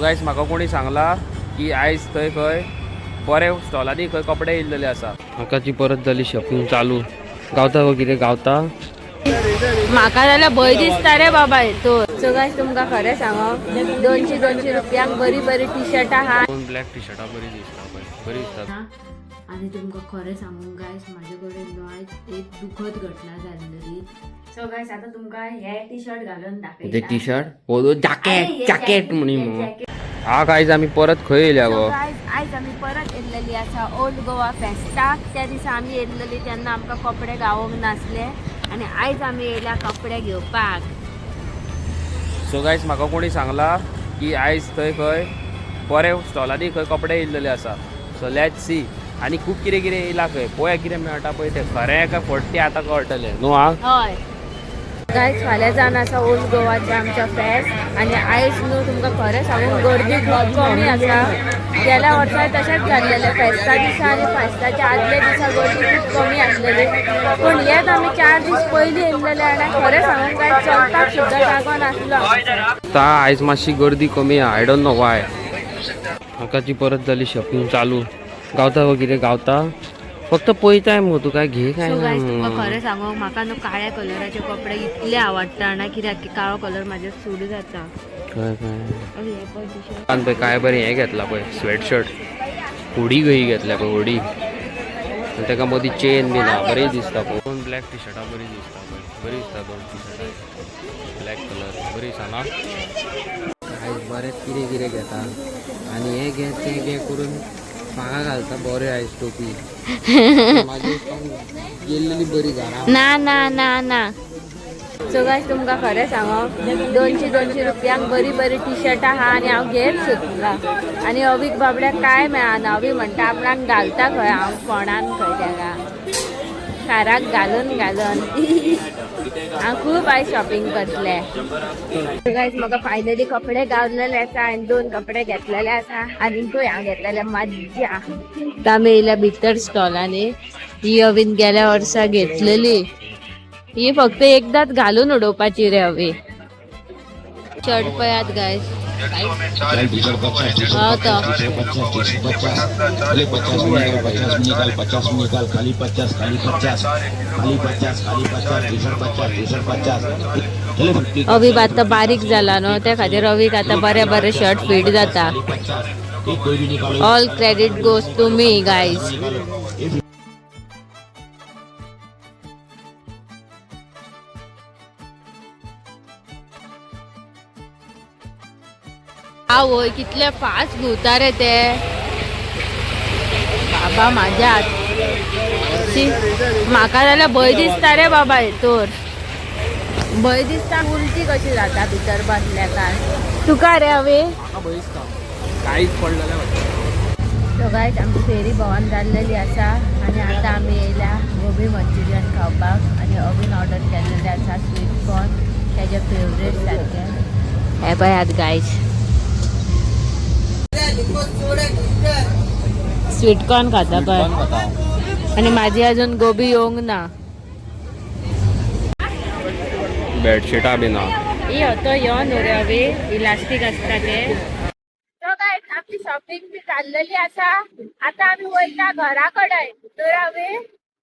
Guys म्हाका कोणी सांगला की आयज थंय खंय बरे स्टॉलांनी खंय कपडे येयल्लेले आसा. म्हाका परत जाली शॉपिंग चालू. गावता गो कितें गावता? म्हाका जाल्यार भंय दिसता रे बाबा हेतून. सो गायस तुमकां खरें सांगो, 200-200 रुपयांक बरी बरी टी शर्टां आहा. दोन ब्लॅक टी शर्टां बरी दिसता पळय, बरी दिसता. आनी तुमकां खरें सांगूंक गायस, म्हाजे कडेन न्हू आयज एक दुखद घटना जाल्लेली. सो गायस, आतां तुमकां हे टी शर्ट घालून दाखयता. टी शर्ट हो जॅकेट जॅकेट म्हणी मगो. हा गायज, आमी परत खंय येयल्या गो? आयज आमी परत येयल्लेली आसा ओल्ड गोवा फेस्ताक. त्या दिसा आमी येयल्लेली तेन्ना आमकां कपडे गावोंक नासले आनी आयज आमी येयल्या कपडे घेवपाक. सो गायज, म्हाका कोणी सांगला की आयज थंय खंय बरे स्टॉलांनी खंय कपडे येयल्लेले आसा. So let's see. आनी खूब कितें कितें येयला खंय, पळोवया कितें मेळटा पळय. तें खरें काय फट तें आतां कळटलें न्हू. हा. हय गायज, फाल्यां जावन आसा ओल्ड गोवाचें आमचें फेस्त आनी आयज न्हू तुमकां खरें सांगून गर्दी खूब कमी आसा. गेल्या वर्साय तशेंच जाल्लेलें, फेस्ता दिसा आनी फेस्ताच्या आदल्या दिसा गर्दी खूब कमी आसलेली. पूण हेच आमी 4 दीस पयलीं येयल्लेले आनी खरें सांगून काय चलपाक सुद्दां जागो नासलो हांगासर. आतां आयज मातशी गर्दी कमी आहा. I don't know Y. म्हाका परत जाली शॉपिंग चालू. गावता गो कितें गावता? फक्त पळयताय मगो तूं, काय घे काय सो ना गायज, तुमकां मगो. खरें सांगू, म्हाका न्हू काळ्या कलराचे कपडे इतले आवडटा ना, कित्याक की काळो कलर म्हाजेर सूट जाता. काय काय. अरे, हे पळय टी शर्ट. आनी पळय काय बरें हें घेतला पळय, स्वेट शर्ट, हुडी खंय घेतल्या पळय, हुडी आनी ताका मदीं चेन बी ना, बरी दिसता पळय. दोन ब्लॅक टी शर्टां बरी दिसता पळय, बरी दिसता. दोन टी शर्टां ब्लॅक कलर बरी दिसता ना. आयज बरेंच कितें कितें घेता आनी हें घे तें घे करून म्हाका घालता. बऱ्यो आयज टोपी. मागीर गेल्लेली बरी घरा. ना ना ना ना. सो गायज, तुमकां खरें सांगो, 200-200 रुपयांक बरी बरी टी शर्टां आहा आनी हांव घेत सोदलां आनी अवीक बाबड्याक काय मेळना. अवी म्हणटा आपणाक घालता खंय हांव फोणान खंय तेका खाराक घालून घालून. हांव खूब आयज शॉपिंग करतलें. गायज, म्हाका फायनली कपडे गावलेले आसा आनी दोन कपडे घेतलेले आसा. आनीकूय हांव घेतलेले मज्जा. आतां आमी येयल्या भितर स्टॉलांनी. ही अवीन गेल्या वर्सा घेतलेली, ही फक्त एकदाच घालून उडोवपाची रे अवी. शर्ट पळयात गायज. टी शर्ट 50, टी हा शर्ट तो. 50, टी शर्ट 50, 50, अरे 50 में निकाल, 50 में निकाल, 50 में निकाल, खाली 50, खाली 50, खाली 50, खाली 50, टी शर्ट 50, टी शर्ट 50, चले 50. अवी आतां बारीक जाला न्हू, त्या खातीर अवीक आतां बरे बरे शर्ट फिट जाता. खाली 50, एक कोई भी निकालो. All credit goes to me, guys. निकालो ये. आवय, कितले फास्ट घुंवता रे ते बाबा माझ्या. शी, म्हाका जाल्यार भंय दिसता रे बाबा हेतूर. भंय दिसता, उलटी कशी जाता भितर बसल्या काय तुका रे अवी? म्हाका भंय दिसता, कांयच पडलें जाल्यार. सो गायज, आमची फेरी भोंवन जाल्लेली आसा आनी आतां आमी येयल्या गोबी मंचुरियन खावपाक आनी अवीन ऑर्डर केल्लेले आसा स्वीट कॉर्न, तेजे फेवरेट सारकें. हे पळयात गायज, स्वीट कॉर्न खाता पळय आनी म्हाजी अजून गोबी येवंक ना. बेडशिटां बी ना. ही तो यो न्हू रे अवी, इलास्टीक आसता ते. सो गायज, आमची शॉपिंग बी जाल्लेली आसा. आतां आमी वयता घरा कडेन तर अवी.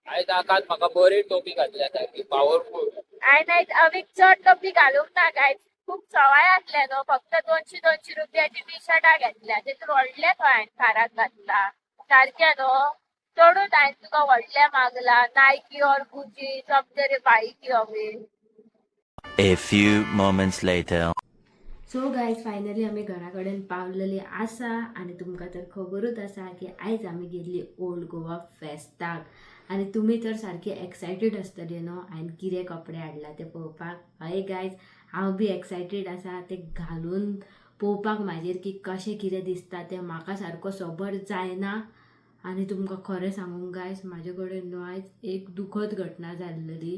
आयज आकाश म्हाका बरी टोपी घातल्या, सारकी पावरफूल. हांवें आयज अवीक चड टोपी घालूंक ना गायज, खूब सवाय आसले न्हू. फक्त 200-200 रुपयाची टी शर्टां घेतल्या. तेतून व्हडले खंय हांवें खाराक घातला सारकें न्हू. चडूच हांवें तुका व्हडले मागला. नायकी ऑर गुची सब तेरे भाई की अवी. A few moments later. So guys, finally आमी घरा कडेन पावलेली आसा आनी तुमकां तर खबरूच आसा की आयज आमी गेल्ली ओल्ड गोवा फेस्ताक आनी तुमी तर सारकी एक्सायटेड आसतली न्हू हांवें कितें कपडे हाडला ते पळोवपाक. हय गायज, हांव बी एक्सायटेड आसा ते घालून पळोवपाक म्हाजेर की कशें कितें दिसता तें. म्हाका सारको सबर जायना. आनी तुमकां खरें सांगूंक गायज, म्हाजे कडेन न्हू आयज एक दुखद घटना जाल्लेली.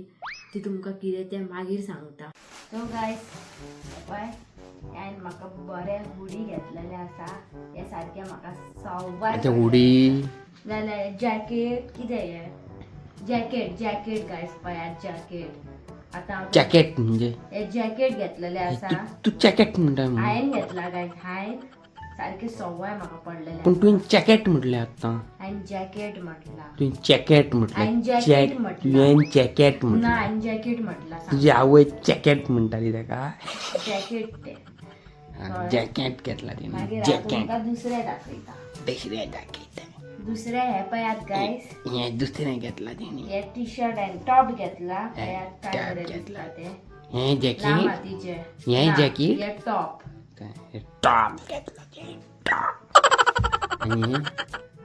ती तुमकां कितें तें मागीर सांगता. सो गायज, पळय, हांवें म्हाका बरें हुडी घेतलेलें आसा. हें सारकें म्हाका सवाय. आतां हुडी. जाल्यार जॅकेट कितें हें? जॅकेट, जॅकेट गायज, पळयात जॅकेट. आतां हांव जॅकेट म्हणजे? हें जॅकेट घेतलेलें आसा. तूं जॅकेट म्हणटा. हांवें घेतला गायज, हांवें. सारखे सवय म्हाका पडलेले. पूण तुवें जॅकेट म्हटलें आतां. हांवें जॅकेट म्हटला. तुवें जॅकेट म्हटलें. हांवें जॅकेट जॅक म्हटलां. तुवें जॅकेट ना. म्हटलें. हांवें जॅकेट म्हटला. तुजी आवय जॅकेट म्हणटाली ताका. जॅकेट ते. जॅकेट घेतला तिने. मागीर हांव जॅकेट. तुमकां दुसरें दाखयता. दुसरें दाखयता. दुसरें हे पळयात गायस. हें दुसरें घेतला तिने. हे टी शर्ट आनी टॉप घेतला. पळयात काय टॉप बरें घेतला. दिसता ते. हें लांब जॅकेट. हातीचे. हें ना, जॅकेट? हे टॉप. टॉप घेतला तेणे, टॉप. आनी हें?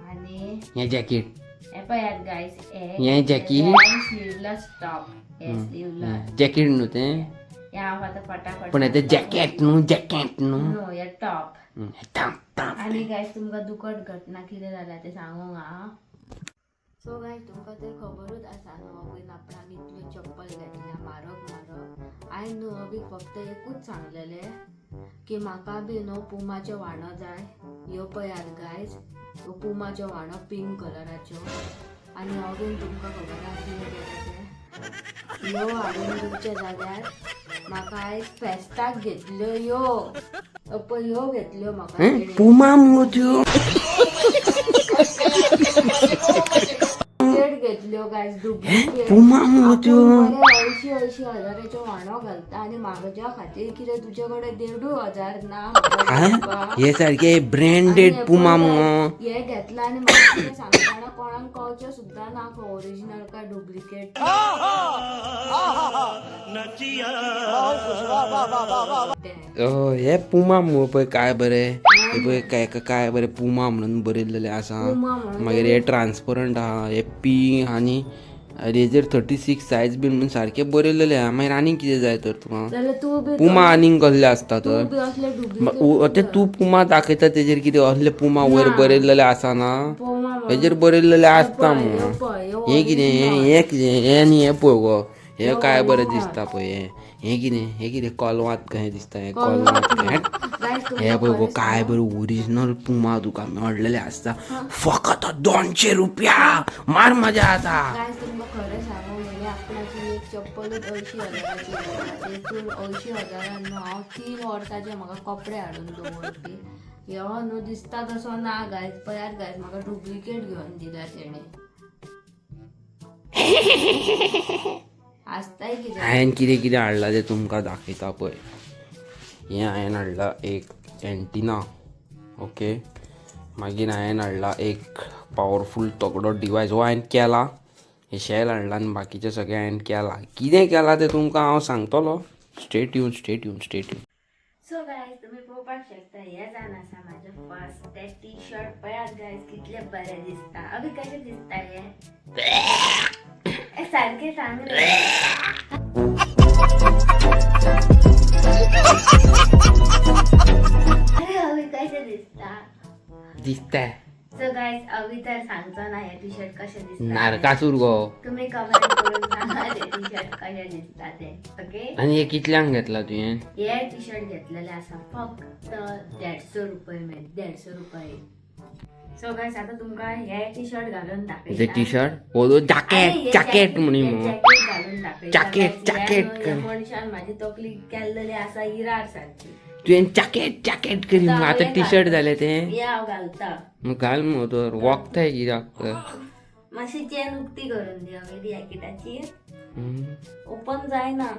आनी हें जॅकेट. हे पळयात गायस, हे. हें jacket? Sleeveless top हे, स्लीवलेस. जॅकेट न्हू तें. हे हांव आतां फटाफट. पूण हें जॅकेट न्हू, जॅकेट न्हू. न्हू, हे टॉप. Top top. आनी गायस, तुमकां दुखद घटना कितें जाल्या तें सांगूंक हा. सो गायस, तुमकां तर खबरूच आसा न्हू, अबीन आपणाक इतल्यो चप्पल घेतल्या म्हारग म्हारग. हांवें न्हू अबीक फक्त एकूच सांगलेलें की म्हाका बी न्हू पुमाच्यो व्हाणो जाय. ह्यो पळयात गायज, ह्यो पुमाच्यो व्हाणो पिंक कलराच्यो. आनी अबीन तुमकां खबर आसा कितें केलें तें? ह्यो हाडून दिवच्या जाग्यार म्हाका आयज फेस्ताक घेतल्यो ह्यो. पळय, ह्यो घेतल्यो म्हाका तेणें. पुमा मुगो त्यो. डुप्लिकेट घेतल्यो गायज, डुप्लिकेट. पुमा मुगो त्यो. अंयशी अंयशी हजाराच्यो व्हाणो घालता आनी म्हाज्या खातीर कितें तुजे कडेन 1,500 ना म्हाका दिवपाक? हे सारके ब्रँडेड आनी पुमा हे मुगो. हे घेतला आनी म्हाका कितें सांगता, कोणाक कळचें सुद्दां ना ओरिजिनल काय डुप्लिकेट. हे पुमा मुगो. पळय काय बरें हे, पळय काय काय बरें पुमा म्हणून बरयलेलें आसा. पुमा म्हणून. मागीर हे ट्रान्सपरंट आहा, हे पी आनी हेजेर 36 सायज बीन म्हणून सारकें बरयलेलें आहा. मागीर आनीक कितें जाय तर तुका? जाल्यार तूं बी पुमा आनीक कसले आसता तूं तर? बी असले डुप्लिकेट ते तूं पुमा दाखयता तेजेर कितें असले पुमा वयर बरयलेलें आसा ना? पुमा म्हणून. हेजेर बरयलेलें आसता पळय, मुगो. हे पळय, हे हें कितें? हें हें कितें हें? आनी हें पळय गो, हें काय बरें दिसता पळय हें. हें कितें? हें कितें कोलवांत कशें दिसता हें, कोलवांत कशें. गायस, हे पळय गो, काय बरें ओरिजिनल पुमा तुका मेळलेलें आसता फकत 200 रुपया. मार मजा आतां. गायस, तुमकां खरें सांगू, म्हणजे आपणाची एक चप्पलूच 80 हजाराची घेतला. तेतून 80 हजारान न्हू हांव 3 वर्साचे म्हाका कपडे हाडून दवरपी. ह्यो न्हू दिसता तसो ना गायज. पळयात गायज, म्हाका डुप्लिकेट घेवन दिला तेणे. आसताय कितें. हांवें कितें कितें हाडलां तें तुमकां दाखयता पळय. हें हांवें हाडलां एक एंटिना, ओके. मागीर हांवें हाडला एक पावरफूल तगडो डिवायस. हो हांवें केला. हे शेल हाडला आनी बाकीचें सगळें हांवें केलां. कितें केलां तें तुमकां हांव सांगतलो. Stay tune, stay tune, stay tune. So guys, तुम्ही पळोवपाक शकता, हे जावन आसा म्हाजें फर्स्ट ते टी शर्ट. पळयात गायज, कितले बरें दिसता. अभी कशें दिसता हे? हे सारकें सांग रे. अरे अभी कशें दिसता? दिसता. सो गायज, अभी तर सांगचो ना हे टी शर्ट कशें दिसता. नारकासूर गो. तुम्ही कमेंट करून सांगा ते टी शर्ट कशें दिसता ते, ओके. आनी हे कितल्यांक घेतला तुवें? हे टी शर्ट घेतलेले आसा फक्त 150 रुपये में, 150 रुपये. सो गायस, आता तुमकां हे टी शर्ट घालून ते दाखयता. टी शर्ट हो जॅकेट, जॅकेट म्हणी मगो. जॅकेट घालून दाखयता. जॅकेट, Guys, jacket हे न्हू, कर. ह्या मनशान माझी तकली केल्लेली आसा इरार सारकी. तुवें जॅकेट जॅकेट करी मगो, आतां टी शर्ट जालें तें. हे हांव घालता. मग घाल मगो तर, वखताय कित्याक तर. मातशी चेन उक्ती करून दी हांवें जॅकेटाची. ओपन जायना.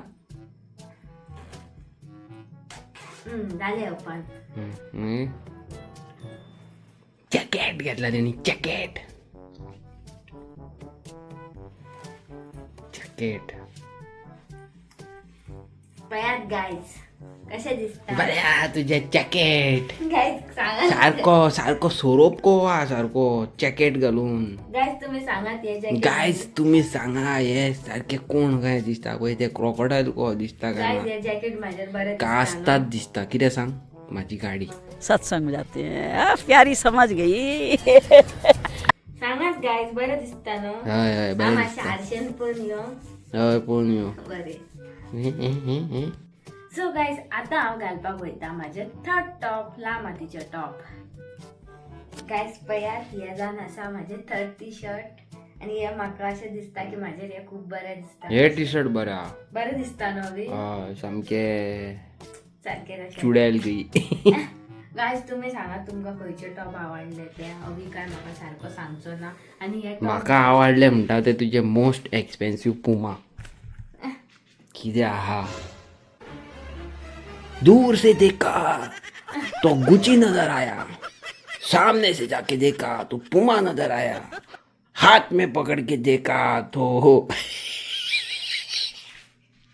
जालें ओपन. मागीर जॅकेट घेतला तेणी, जॅकेट जॅकेट. पळयात गायज, कशें दिसता? बऱ्या तुजें जॅकेट. गायज, सांगा. सारको सारको सोरोप को हा, सारको जॅकेट घालून. गायज, तुम्ही सांगात हे जॅकेट. गायज, तुम्ही सांगा, हे सारखे कोण काय दिसता पळय ते, क्रोकोडायल को दिसता काय गायज, ना? हे जॅकेट म्हाजेर बरें दिसता न्हू? कास्ताद दिसता. कितें सांग, माझी गाडी. सत्संग में जाते हैं। प्यारी समझ गई। सांगात गायज, बरें दिसता न्हू? हय हय, हांव बरें मातशें दिसता. आरशेन पळोवन यो. हय, पळोवन यो. बरें. सो गायज, आतां हांव घालपाक वयता म्हाजें थर्ड टॉप, लांब हातीचें टॉप. गायज, पळयात, हे जावन आसा म्हाजें थर्ड टी शर्ट आनी हे म्हाका अशें दिसता की म्हाजेर हे खूब बरें दिसता. हे टी शर्ट बरें आहा. बरें दिसता न्हू अभी? हय, सामकें. सारकें तशें. चुडेल गई. गायज तुमी सांगा तुमकां खंयचे टॉप आवडले ते. अवी काय म्हाका सारको सांगचो ना. आनी हे टॉप म्हाका आवडले म्हणटा ते तुजे मोस्ट एक्सपेन्सीव पुमा. कितें आहा, दूर से देखा तो गुची नजर आया, सामने से जाके देखा तो पुमा नजर आया, हाथ में पकड़ के देखा तो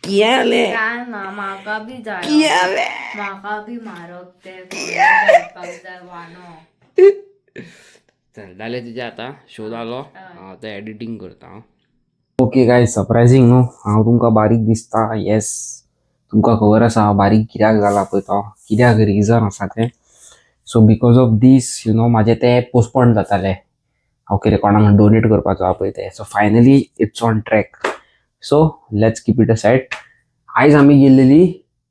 किया ले. काय ना, म्हाका बी जाय. किया ले. म्हाका बी म्हारग ते घालपाक जाय वानो. चल, जालें तुजें आतां शो जालो. हांव आतां एडिटींग करता हांव. ओके काय सरप्रायझींग न्हू, हांव तुमकां बारीक दिसता. येस, तुमकां खबर आसा हांव बारीक कित्याक जाला पळय तो, कित्याक रिजन आसा तें. So because of this म्हाजें तें पोस्टपोन जातालें. हांव कितें कोणाक डोनेट करपाचो आहा पळय तें. So finally it's on track, so let's keep it aside. आयज आमी गेल्लेली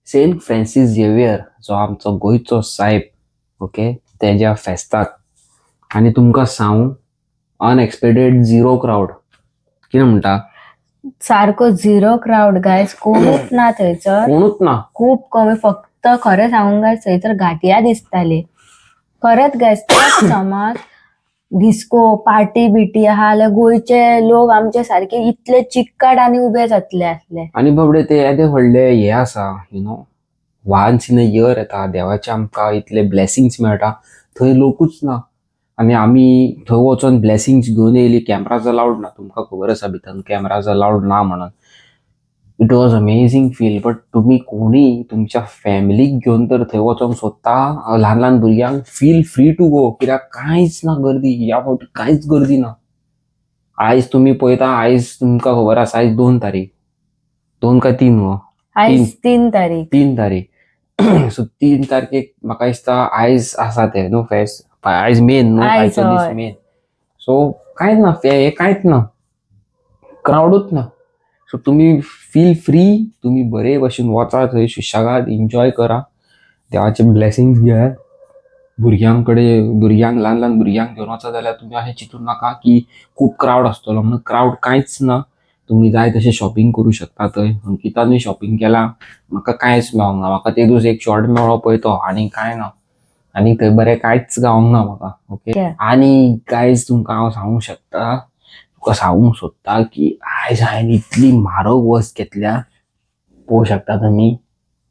सेंट फ्रांसीस झेवियर, जो आमचो गोंयचो सायब, ओके, तेज्या फेस्ताक. आनी तुमकां सांगू, अनएक्सपेक्टेड झिरो क्रावड. कितें म्हणटा? सारको झिरो क्रावड गायज, कोणूच ना थंयसर. कोणूच ना. खूप कमी. फक्त खरें सांगूंक गायज, थंयसर घाटिया दिसताली खरेंच गायज. तेच समज डिस्को पार्टी बिटी आहा जाल्यार गोंयचे लोक आमचे सारके इतले चिक्काट आनी उबे जातले आसले. आनी बाबडे ते येदे व्हडले हे आसा, once in a year येता, देवाचे आमकां इतले ब्लेसिंग्स मेळटा, थंय लोकूच ना. आनी आमी थंय वचोन ब्लेसिंग्स घेवन येयली. कॅमराज अलावड ना, तुमकां खबर आसा भितर कॅमराज अलावड ना म्हणून. It was amazing feel, but तुमी कोणी तुमच्या फॅमिलीक घेवन तर थंय वचोंक सोदता, ल्हान ल्हान भुरग्यांक, फील फ्री टू गो, कित्याक कांयच ना गर्दी. ह्या फावटी कांयच गर्दी ना. आयज तुमी पळयता, आयज तुमकां खबर आसा, आयज 2 तारीख, 2 काय 3 हो? आयज 3 तारीख. 3 तारीख. सो 3 तारखेक म्हाका दिसता आयज आसा ते न्हू फेस्त, आयज मेन न्हू. आयज. आयचो दीस हय. मेन. सो कांयच ना, हे कांयच ना, क्रावडूच ना. सो तुमी फील फ्री, तुमी बरे भशेन वचा थंय, सुशेगाद एन्जॉय करा, देवाचे ब्लेसिंग्स घेयात. भुरग्यां कडेन, भुरग्यांक, ल्हान ल्हान भुरग्यांक घेवन वचा जाल्यार तुमी अशें चिंतूं नाका की खूब क्रावड आसतलो म्हणून. क्रावड कांयच ना. तुमी जाय तशें शॉपिंग करूं शकता थंय. अंकितानूय शॉपिंग केला. म्हाका कांयच मेळोंक ना. म्हाका ते दीस एक शॉर्ट मेळ्ळो पळय तो, आनी कांय ना. आनी थंय बरें कांयच गावंक ना म्हाका. ओके. आनी गायज, तुमकां हांव सांगूंक शकता, तुका सांगूंक सोदता की आयज हांवें इतली म्हारग वस्त घेतल्या, पळोवंक शकता तुमी,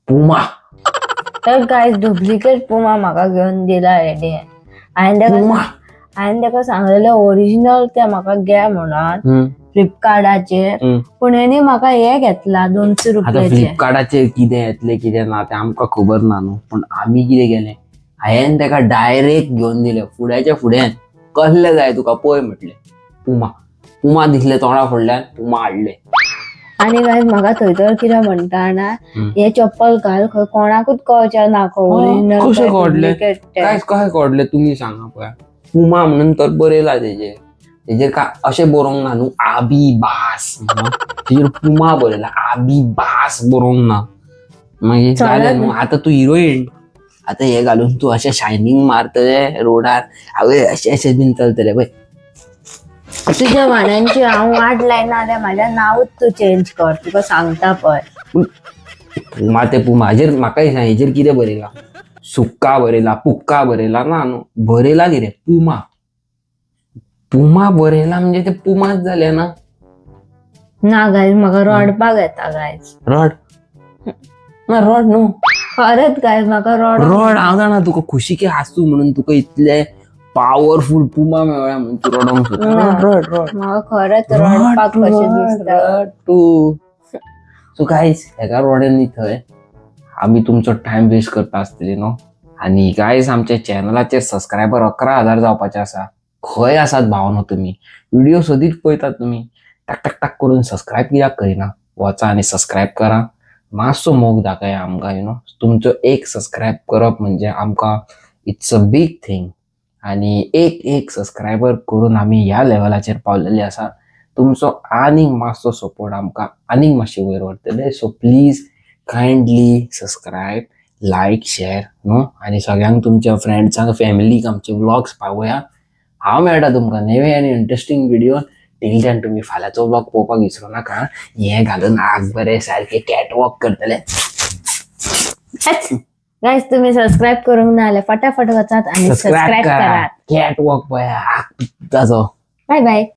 पुमा. तर गायज, डुप्लिकेट पुमा म्हाका घेवन दिला हेणे. हांवें ताका पुमा. हांवें ताका सांगलेलें ओरिजिनल ते म्हाका घे म्हणून फ्लिपकार्टाचेर, पूण हेणी म्हाका हे घेतला 200 आतां रुपयाचे. फ्लिपकार्टाचेर कितें येतलें कितें ना तें आमकां खबर ना न्हू. पूण आमी कितें केलें, हांवें ताका डायरेक्ट घेवन दिलें फुड्याच्या फुड्यान. कसलें जाय तुका पळय म्हटलें. पुमा पुमा दिसलें तोंडा फुडल्यान, पुमा हाडलें. आनी गायज, म्हाका थंयसर कितें म्हणटा जाणा, हे चप्पल घाल, खंय कोणाकूच कळचें ना ओरिजिनल. कशें कळटलें? काय कशें कळटलें तुमी सांगा पळया. पुमा म्हणून तर बरयला तेजेर. तेजेर काय अशें बरोवंक ना न्हू आबी बास म्हणून. तेजेर पुमा बरयला, आबी बास बरोवंक ना. मागीर जालें न्हू, आतां तूं हिरोईन. आतां हे घालून तूं अशें शायनींग मारतलें रोडार, आवय, अशें अशें बीन चलतलें पळय. तुज्या वाण्यांची हांव वाट लायना जाल्यार म्हाज्या नांवूच तूं चेंज कर, तुका सांगता पळय. पुमा ते पुमा. हाजेर म्हाका सांग, हेजेर कितें बरयलां? सुक्का बरयला, पुक्का बरयला? ना न्हू. बरयला कितें? पुमा. पुमा बरयला म्हणजे ते पुमाच जाले ना. ना गायज, म्हाका रडपाक येता गायज. रड ना, रड न्हू. खरेंच गायज, म्हाका रड. रड. हांव जाणा, तुका खुशी आसूं म्हणून तुका इतले पावरफूल पुमा मेळ्ळा म्हणून तूं रडोंक सोदता. रड, रड, रड. म्हाका खरेंच रडपाक कशें दिसता. रड तूं. सो गायज, हेका रडोन न्ही थंय आमी तुमचो टायम वेस्ट करता आसतली न्हू. आनी गायज, आमच्या चॅनलाचेर सबस्क्रायबर 11,000 जावपाचे आसा. खंय आसात भावनो तुमी? व्हिडिओ सदींच पळयतात तुमी, टाक टाक टाक करून सबस्क्रायब कित्याक करिना? वचा आनी सबस्क्रायब करा. मातसो मोग दाखया आमकां. तुमचो एक सबस्क्रायब करप म्हणजे आमकां it's a big thing. आनी एक एक सबस्क्रायबर करून आमी ह्या लेवलाचेर पावलेले आसा. तुमचो आनीक मातसो सपोर्ट आमकां आनीक मातशें वयर व्हरतले. So please kindly subscribe, like, share न्हू, आनी सगळ्यांक, तुमच्या फ्रेंड्सांक, फॅमिलीक आमचे व्लॉग्स पावया. हांव मेळटा तुमकां नवे आनी इंट्रस्टींग व्हिडिओ. टील then, तुमी फाल्यांचो व्लॉग पळोवपाक विसरू नाका. हें घालून आग बरें सारकें कॅटवॉक करतले. गायस तुम्ही सबस्क्राईब करूंक ना जाल्यार फटाफट वचात आणि सबस्क्राईब करात. कॅट वॉक पळय ताजो. Bye bye.